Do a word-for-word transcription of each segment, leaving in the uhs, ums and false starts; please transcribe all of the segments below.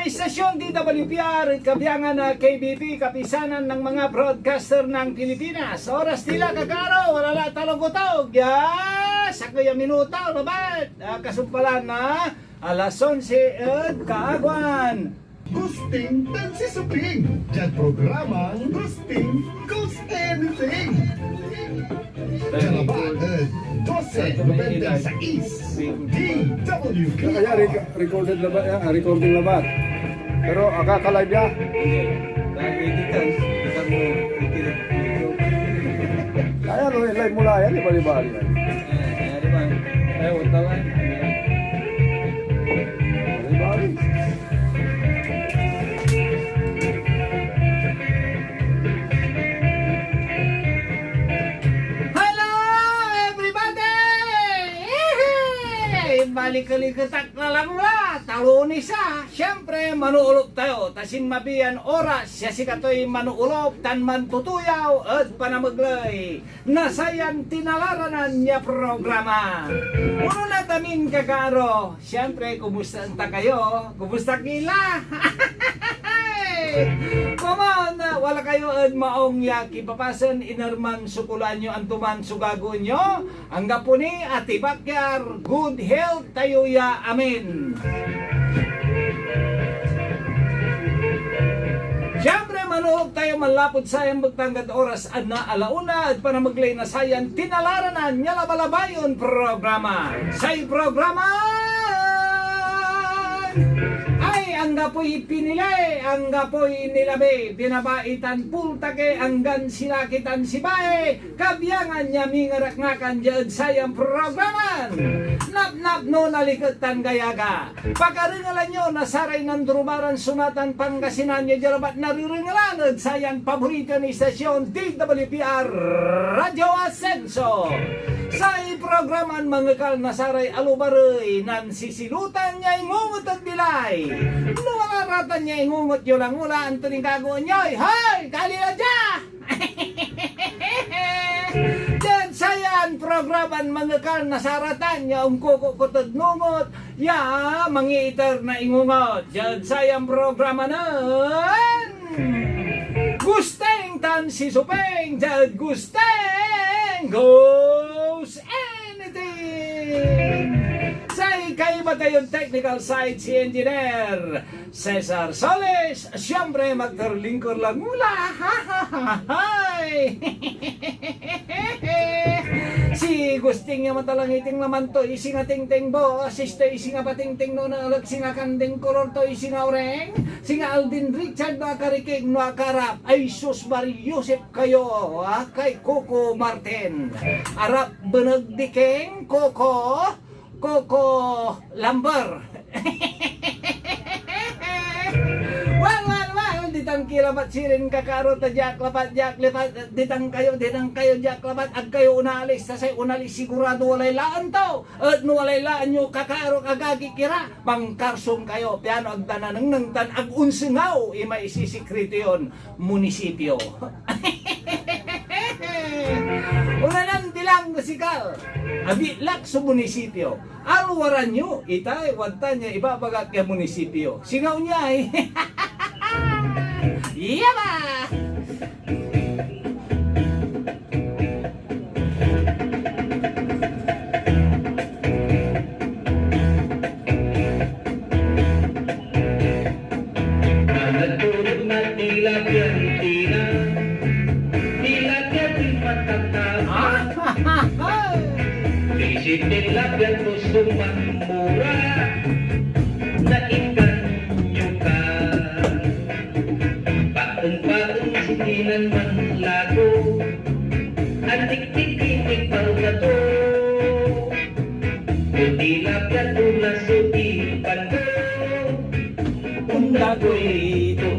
Istasyon D W P R, kabiangan na K B P, Kapisanan ng mga Broadcaster ng Pilipinas. Oras nila, kakaaro, wala la talogotog. Ya, sakey a minuto, labat. Ah, kasumpalan na alas onse ed kaagewan. Gusting tan si Suping, diad programang Gusting Goes Anything. Diad labat ed dose noventa y seis, D W P R. Kaya rec-, recorded labat, ya, recording labat. Pero akakalive ya. Hindi. Nag-edit ka. Edit mo. Kaya no, live mo la yan, ibali-bali yan. Eh, eh, di ba? Eh, wala lang. Ibali-bali. Hello, everybody! Ihey! Balik-balik na lang la, ta Lunes a. Siyempre, manuulop tayo, ta sinmabi yan oras ya sikatoy manuulop tan mantutuyaw ed panamegley na sayan tinalaranan ya programa. Onona ta min, kakaaro, siyempre, kumusta ta kayo? Kumusta ki la? Komon, wala kayo ed maong ya kipapasen, iner man so kulaan yo, antoman so gagawaen yo, anggapo ni atibakyar, good health tayo ya amin. Siyempre, manuhog tayo manlapud sayan bekta anggad oras na ala una ed panamegley na sayan tinalaranan ya labalabayon programa. Say programa ay anggapoy pinili, anggapoy nilabi, binabai tan pultake, anggan silaki tan sibae, kabiangan ya mingarakngakan dia ed sayan programan. Napnapno, naliket tan gayaga. Pakarengelan yo na saray nandurumaran sunatan Pangasinan ya dia labat narerengelan ed sayan paborito na istasyon, D W P R Radyo Asenso. Say programan mangekal na saray alubarey, nansisilutan ya ingongot ed bilay. No wala ratan ya ingongot yo, langula, anto nin gagawaen yo? Hoy! Kalila dia! Diad sayan programan mangekal na saratan ya onkokokot ed nungot ya mangiiter na ingongot. Diad sayan programa nen Gusting tan si Suping, diad Gusting Goes Anything. Say kaiba tayon technical side, si Engineer Cesar Solis, siyempre, magterlingkor lang mula. Hay! Si Gusting ya matalangiting laman to, isinga tingting bo, asis to, isinga patingting no, naalek singa kanding, kolor to, isinga oreng, singa Alden Richard, no akarikig, no akarap. Ay sus, Maria Josep kayo, ah, kay Coco Martin. Arap beneg diking, Coco, Coco Lumber. Well, well, well, ditan ki labat sirin, kakaaro, ta diak labat, diak labat, ditan kayo, ditan kayo, diak labat, ag kayo onalis, ta say onalis sigurado walay laan to. Et no walay laan yo, kakaaro, agagi ki ra, mangkarson kayo, piano ag da nanengneng tan ag onsengaw imay sisikreto yon munisipyo. Onanan bilang musikal, abitlak so munisipyo. Alwaran yo itay wadtan ya ibabagak ya munisipyo. Singa onyay. Yaba! Manatulog na tilapia, tila, tilapia di matataba. Isid tilapia to so manmura, nainganyo ka. Paeng-paeng si Tinan manlago, antiktik inipal na to. No tilapia to na so tipan ko, ondagoy too.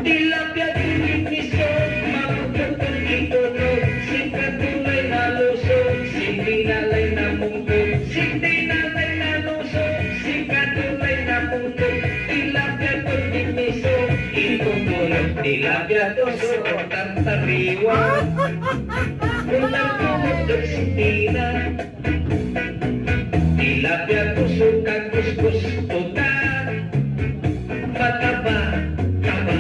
Tilapia to ni Miso, mapuputol ito to, sikato lay naluso, sintinalay namungkot, sintinalay naluso. Sikato lay napunto, tilapia to ni Miso. Itutulog tilapia to so tartariwa. Ontan to met ed sintina. Tilapia to so Kakuskus to ta, mataba, taba.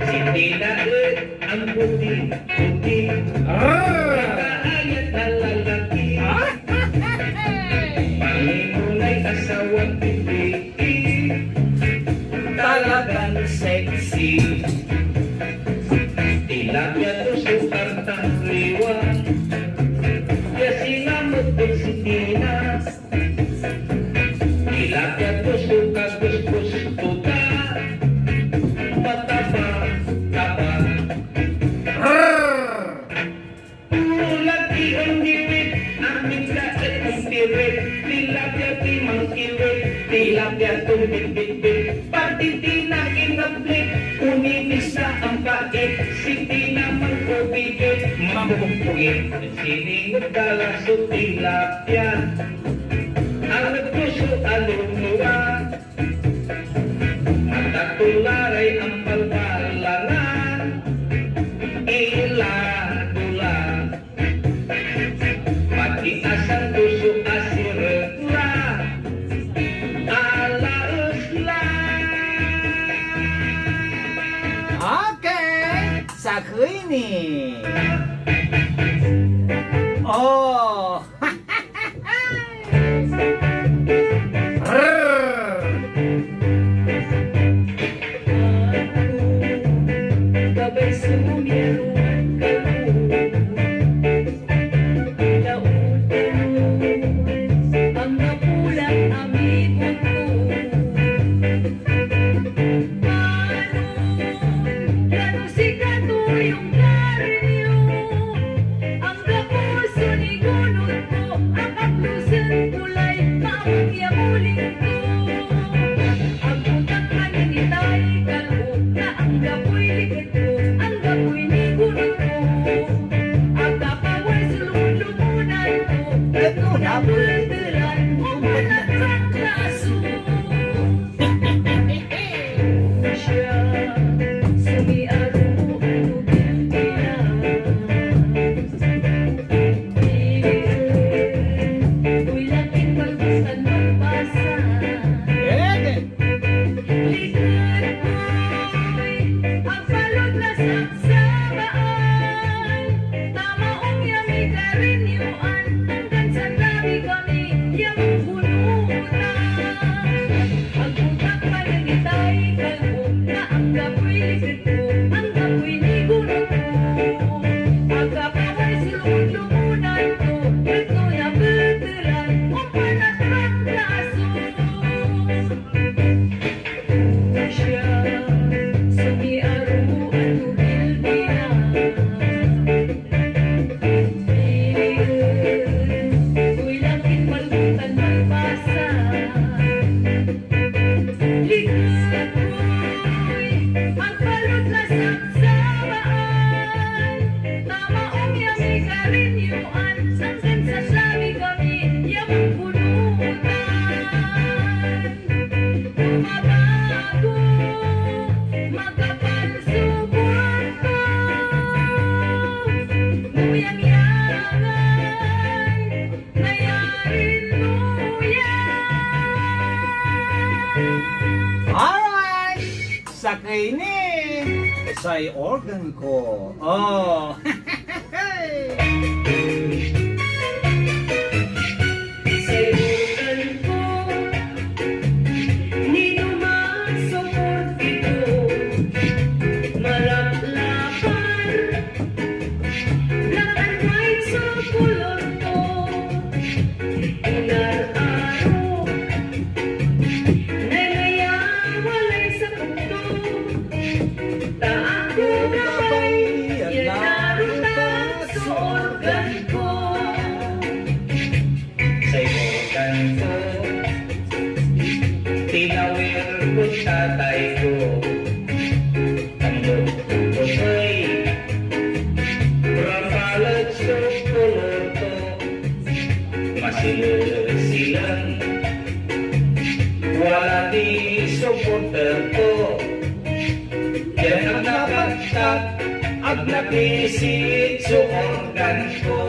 Si Tina et amputi-puti, makaayat na lalaki. Pangimunay asawan pipi. Talagan sexy. Tilapia to so kartang liwa. Ya singa met ed si Tina. Tilapia to so kakuskus to ta. Mataba, taba. Puro laki ondiwit, amin ka et ontirit, tilapia ti mangkiwit, tilapia tombitbitbit, pati Tina inablit, onibis na ampait, si Tina mankupigit, mapupugit, siningot da la so tilapia, arep to so aliwa. Matatola ray ambalbalangan, ilado la. Pati asang to so asirek la, alaes la. Okay, sakey ni. Oh. Gabay so miaruan kalbo, lautano, anggapo lan amigo ko. Panon, piano sikatoy ongkarin yo? Anggapo so nigunot ko, akaplusen ko lay maong ya uling ko. Agko takpanen itay kalbo, ta anggapoy liket ko, anggapoy nigunot ko. Agkapaway so lumon-lomonan ko, et no nabetelan, ompanatrang na aso. Siya so miaro ed bilbilay. Pilien koy lakin malkus tan malpasa. Liket koy agbalot na saksabaan. Ta maong ya mikarinioan, anggan sanlabi kami ya mambunutan. Agko takpanen itay kalbo, ta anggapoy liket ko, anggapoy nigunot ko. Agkapaway so lumon-lomonan ko, et no nabetelan, ompanatrang na aso. Siya so miaro ed bilbilay. Pilien koy lakin malkus tan malpasa. Liket koy agbalot na saksabaan. Ta maong ya mikarinioan, anggan sanlabi kami ya mambunutan. Mabago, makapal so kuarto. Nuyangyangan, nayarin nuyang. Alright! Sakey ni say organ ko. Oh. Say organ ko, ninuma so korte ko, malaplapar, black and white so kolor ko, inar-aro, naynaya walay sakop to, ta agko gabay ya narotak so organ ko. Silang wala ni supporter to. Diad ag napatpat, ag napisit so organ ko.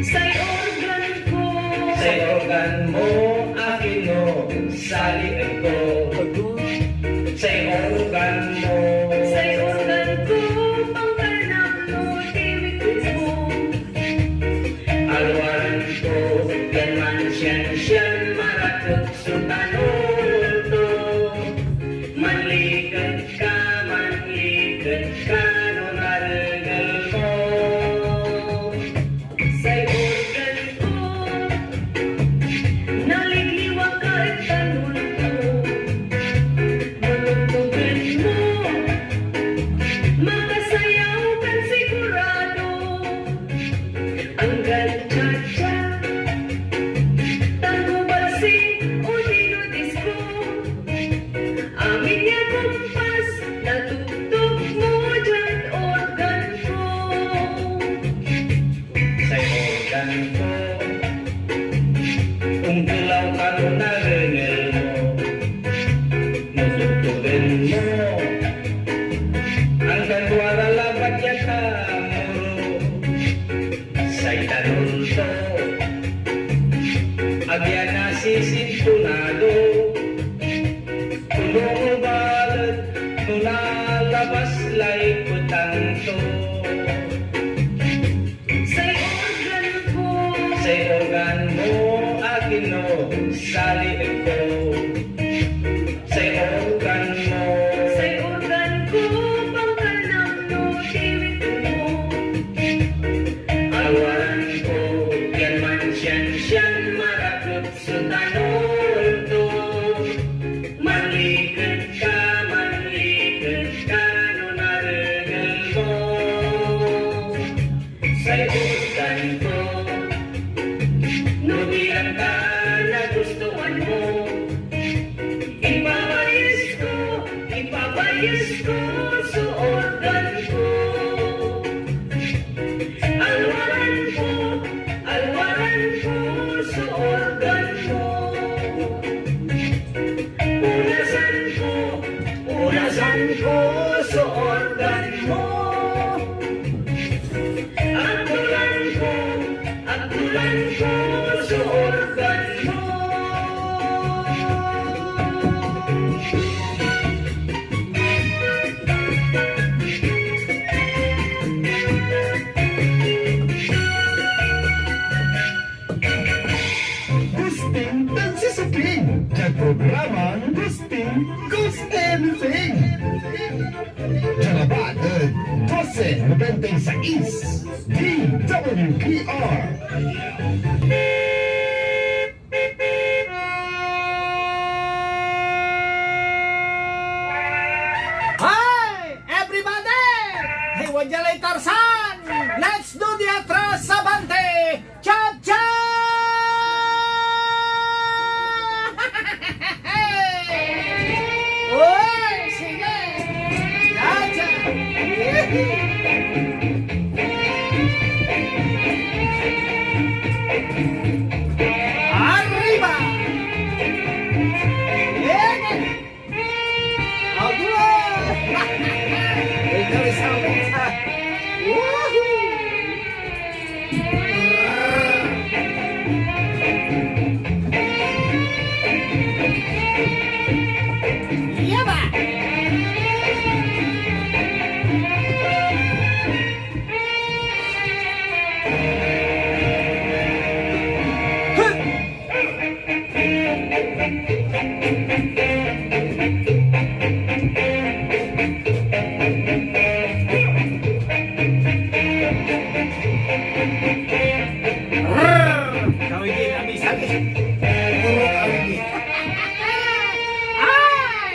Say organ ko. Say organ mo, akin no salian ko. Say organ mo. Say organ ko, pangkarnap no tiwit mo. Alwaran ko, pian mansiansian, marakep so tanul to. Manliket ka, manliket ka, no narengel mo. Say organ ko, naligliwa ka ed tanul ko. Manuntugen mo, makasayaw kan sigurado. Anggan cha-cha, tango balsing, odino disco. Amin ya kompas, natugtog mo diad organ ko. Say organ ko, onkelaw ka no narengel mo. No tugtugen mo, anggan duara labat ya kamoro. Say tanul to, ag ya nasisintonado. Tulongo balet no nalabas lay petang to. Say organ ko. Say organ mo, akin no salian ko. Say organ mo. Say organ ko, pangkarnap no tiwit mo. Alwaran ko, pian mansiansian, marakep so tanul to. Manliket ka, manliket ka, no narengel mo. Say organ ko, no bilang ka nagustuhan mo, ipabayes ko, ipabayes ko so organ ko. Alwaran ko, alwaran ko so organ mo. Punasan ko, punasan ko so organ mo. Agdulan ko, agdulan ko so organ mo. Gusting tan si Suking, diad programang Gusting Goes Anything. Diad dose noventa y seis, D W P R. Hi, everybody! Hey, wadya lay Tarzan! Let's do the atras abante! Cha-cha! Oy, sige! Cha-cha! Arriba! Sige! Aduay! Ikaw isang mesa. Woohoo! Yaba! Kawigin, amis, amis. Puro kawigin. Ay!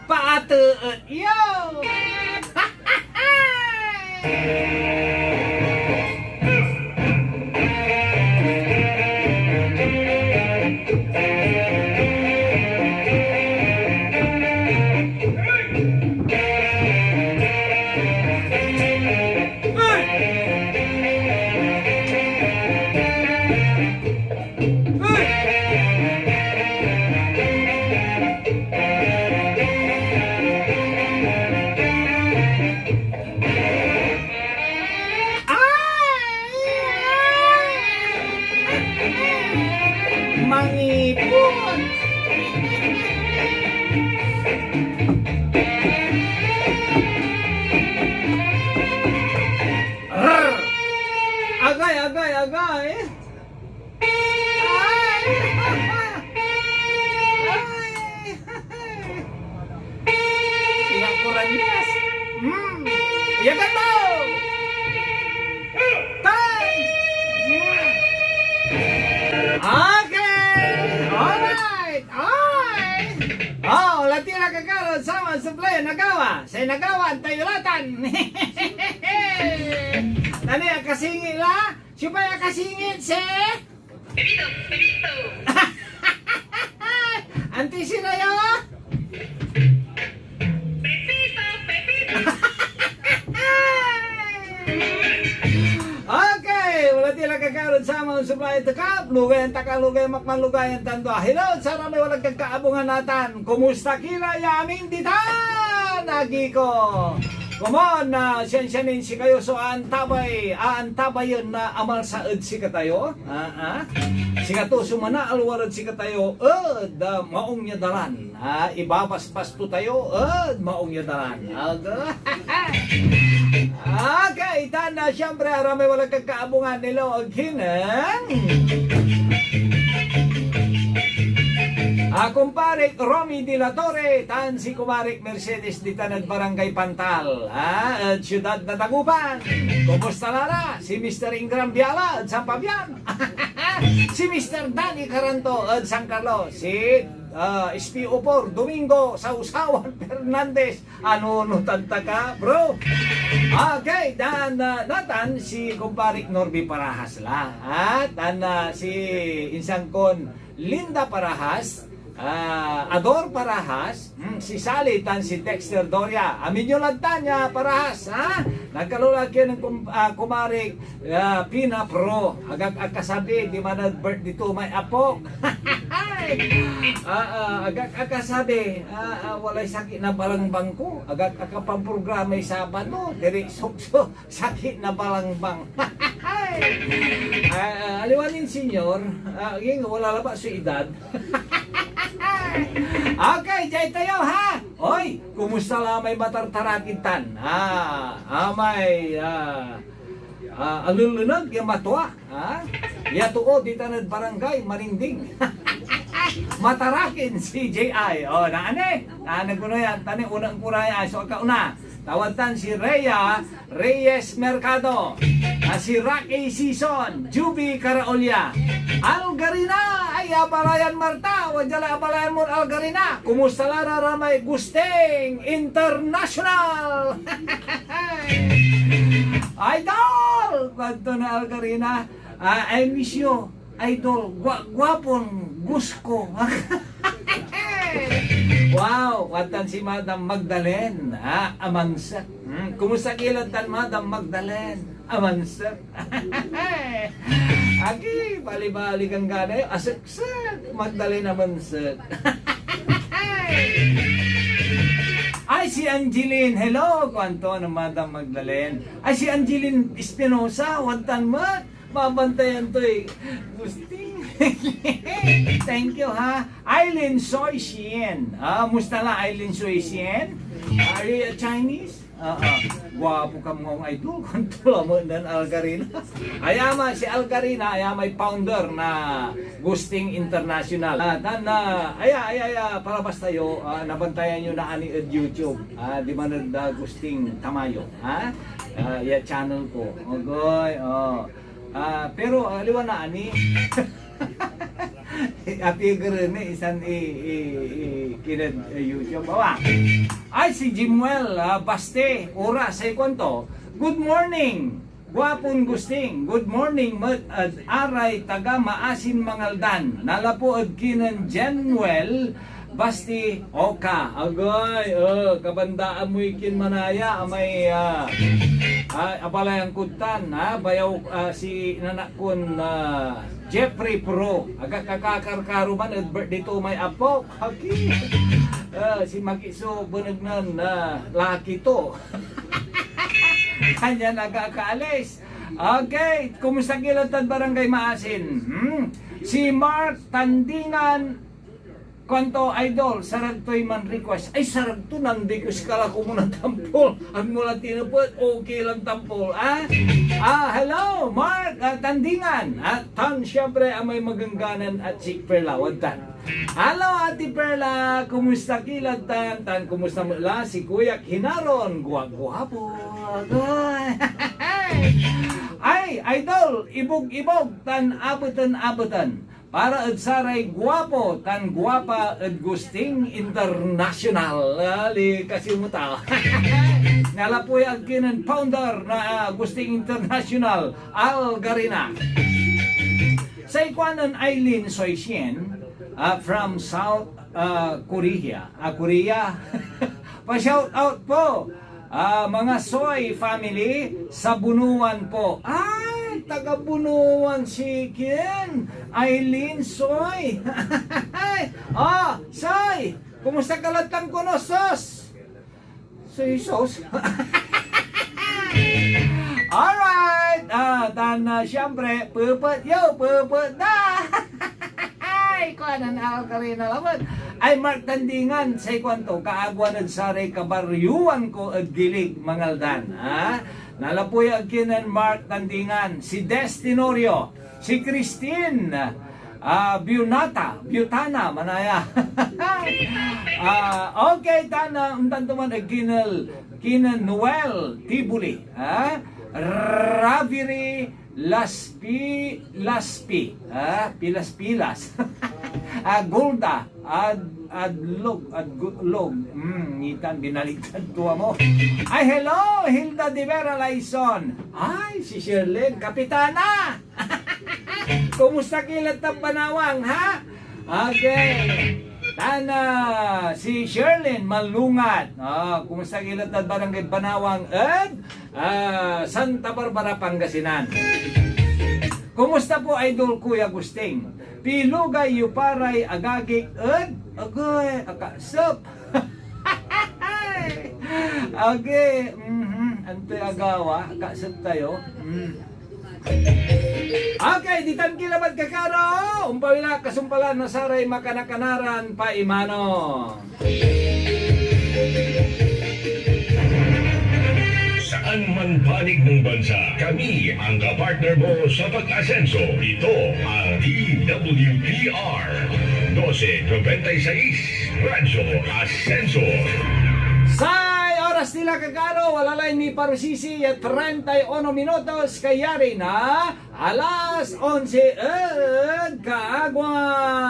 Pateet yo! Mangipon! Agay, agay, agay! Ay! Ay! Pinangkuran niya. Hmm. Iyakan mo! Time! Hmm. Okay! Alright! Ay! Oh, lati la kakaro, sama sa play, nagawa. Say nagawa, tayo latan. Tani, akasingit la. Siopay akasingit, si? Pepito, Pepito! Anti sira yo? Pepito, Pepito! Okay, wala ti la kakarod sa mga supply to cup. Lugay ang taka, lugay ang makman, lugay ang tandua. Hello, saramay walad kakaabungan natan. Kumusta ki la ya amin ditan? Agi ko. Komon, ah, siansianin sikayo so aantabay, aantabayen na amalsa ed sikatayo. Ah, ah. Sikato so manaalwar ed sikatayo ed, ah, maong ya dalan. Ah, ibabasbas to tayo ed maong ya dalan. Aga. Okay, tan, ah, siyempre, aramay walad kakaabungan nilo ed kinen, ah, kumparik Romy de la Torre tan si kumarik Mercedes ditan ed Barangay Pantal, ah, ed siyudad na Dagupan. Kumusta la ra? Si Mister Ingram Biala ed San Fabian. Si Mister Danny Caranto ed San Carlos. Si, ah, S P O four, Domingo Sausawan Fernandez. Ano, no, tanta ka, bro? Okay, dan, ah, natan si kumparik Norby Parajas la. Ah, tan, ah, si insan kon Linda Parajas, ah, Ador Parajas, hmm, si Sally tan si Dexter Doria. Amin yo lad tan ya Parajas, ha? Nagkalolaki ng kum-, ah, kumarik, ah, Pina Pro. Agak akasabi, di man birthday to may apok. Ah, ah, agak akasabi, ah, ah, walay sakit na balangbang ko. Agak akapamprogramay Sabado, diri sukso. Sakit na balangbang. Ah, ah, aliwa nin senior, ah, aging wala labat so edad. Okay, jay tayo, ha? Oy, kumusta la may matartarakid tan? Ah, amay, ah, ah, alulunag ya matua, ha? Ya too ditan ed Barangay Marinding. Matarakin si J I. Oh, naani? Naani ko na yan. Tani, unang ko na yan. So, akauna. Tawad tan si Rhea Reyes Mercado, ah, si Rocky Sison, Juby Caraolia, Algarina, ay, abalayan Marta, wadya la abalayan mon Algarina. Kumusta la ra ramay Gusting International? Idol! Kuanto na Algarina, ah, I miss you. Idol, gua-, guapon Gusko. Wow, watan si Madam Magdalen, ha, Amansek. Hmm, kumusta ki la tan, Madam Magdalen? Amansek. Aki, bali-bali kan gana, eh. Aseksek, Magdalen Amansek. Ay, si Angeline. Hello, kuanto na Madam Magdalen. Ay, si Angeline Espinosa, watan met. Babantayan toy Gusting. Thank you, ha. Eileen Soy Sien. Ah, musta la, Eileen Soy Sien? Are you a Chinese? Ah, ah. Guapo ka, mga idol. Kuanto lamet nen Algarina. Aya ma, si Algarina, aya may founder na Gusting International. Ah, tan, ah, aya, aya, aya, palabas tayo, ah, nabantayan yo na ani ed YouTube. Ah, di man ed, ah, Gusting Tamayo, ha? Ah, ya channel ko. Ogoy, oh. Ah, pero, ah, aliwa na ani. Apigeren ni isan i, i, i, kined, eh, YouTube. Awa. Ay, si Jimuel, ah, Baste, oras, ay kuanto, "Good morning, Guapon Gusting. Good morning met ed aray taga Maasin Mangaldan. Nalapu ed kinen Jimuel, Basti, oka. Agay, eh, kabandaan moy kin manaya, amay, ah, ah, abalayan kod tan, ha? Bayaw, ah, si inanak kon, ah, Jeffrey Pro. Aga kakakarkaro man ed birthday to may apo. Aki. Eh, si Maki so beneg nen, ah, laki to. Kanyan aga akaalis. Okay, kumusta ki la tan Barangay Maasin? Hmm? Si Mark Tandingan, kuanto, "Idol, sarag toy man-request." Ay, sarag to, nan-request ka la komun a tampol. Agmo la tinepet, okay lan tampol, ah? Ah, hello, Mark, ah, Tandingan. Ah, tan, siyempre, amay magengganan at si Perla, wadtan. Hello, Ate Perla, kumusta ki la tan? Tan kumusta met la si Kuya Kinaron? Guaguapo. Agay. Ay, Idol, ibog-ibog tan abeten-abeten. Para ed saray guapo tan guapa ed Gusting International. Ali, kasi mo ta. Nalapuy ag kinen founder na, ah, Gusting International, Al Garina. Say kuanen Aileen Soy Sien, ah, from South, ah, Korea. Ah, Korea. Pa-shout out po. Ah, mga Soy family, sa Bunuan po. Ay, taga Bunuan si Ken. Aileen Soy. Oh, Soy! Kumusta ka la tan kono, sos? Soy sos? Alright! Ah, tan, ah, siyempre, pepet yo, pepet da! Ay, kuanen Al Garina lamet. Ay, Mark Tandingan, say kuanto, kaagwan ed saray kabaryoan ko ed Gilig, Mangaldan, ha? Nalapuy ag kinen Mark Tandingan, si Des Tenorio, si Christine, ah, Biunata, Biutana, manaya. Ah, okay, tan, ah, ontan to man ed kinen, kinen Noel Tibuli, ha? Raviri Laspi, Laspi, ah, pilas-pilas. Ah, Golda, Ad-, Adlog, Adlog, hmm, nitan binaliktad tua mo. Ay, hello, Hilda de Vera Laison. Ay, si Sherlyn, Kapitana! Kumusta ki la tan Banawang, ha? Okay. Tan, ah, si Sherlyn Malungat. Ah, kumusta ki la tan Barangay Banawang ed ah, Santa Barbara, Pangasinan. Kumusta po, Idol Kuya Gusting? Pilugay yo pa ray agagik ed, agay, akasep. Agi, mhm, antoy agawa, akasep tayo. Mm. Okay, ditan ki labat, kakaro. Ompawil ak kasumpalan na saray makanakanaran paimano. Saan man panig ng bansa, kami ang kapartner mo sa pag-asenso. Ito ang D W P R doce noventa y seis, Radyo Asenso. Say oras nila, kakaro, wala lay miparusisi ya treinta y uno minutos, kayari na alas onse ed kaagwan.